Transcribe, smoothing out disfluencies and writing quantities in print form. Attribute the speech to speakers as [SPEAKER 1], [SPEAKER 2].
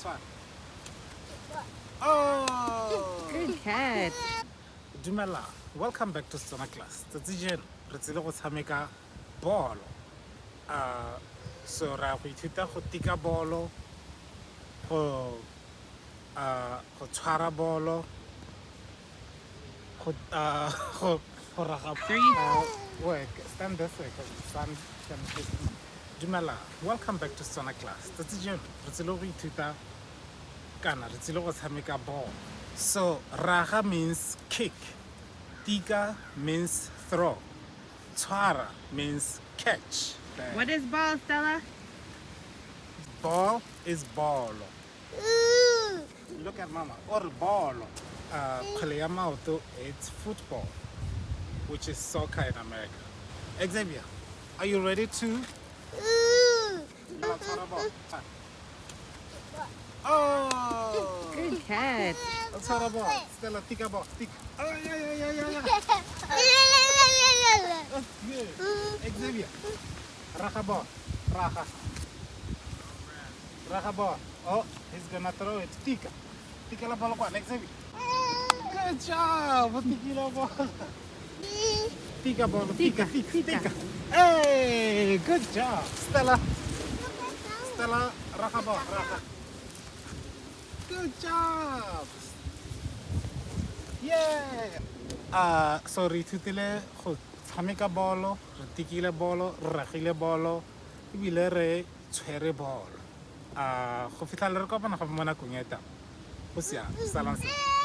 [SPEAKER 1] Tshwara. Oh!
[SPEAKER 2] Good catch.
[SPEAKER 1] Dumela, welcome back to Setswana class. Tsatsi jeno re tsile go tshameka bolo. So ra go ithuta go tika bolo, go go tshwara bolo, go go go raga.
[SPEAKER 2] Three.
[SPEAKER 1] Wait, stand this way because the sun can hit me. Dumela, welcome back to Setswana class. Tsatsi jeno re tsile go ithuta kana re tsile go tshameka ball. So raga means kick, tika means throw, tshwara means catch.
[SPEAKER 2] What is ball, Stella?
[SPEAKER 1] Ball is ball. Look at mama. Or ball. Kgwele ya maoto, it's football, which is soccer in America. Xavier, are you ready to? Tshwara ball. Oh!
[SPEAKER 2] Good catch.
[SPEAKER 1] Tshwara ball. Stella, tika ball. Tika. Oh, yeah. That's good. Xavier, raga ball. Raga. Raga ball. Oh, he's gonna throw it. Tika. Tika la ball kwa. Xavier. Good job. Tika la ball. Tika ball. Tika, tika, tika. Hey, good job. Stella. Stella, raga ball. Raga. Good job. Yeah. So re ithutile go tshameka bolo, re tikile bolo, re ragile bolo, ebile re tshwere bolo. Go fitlha le re kopana gape mo nakong e tlang. Go siame, salang sentle.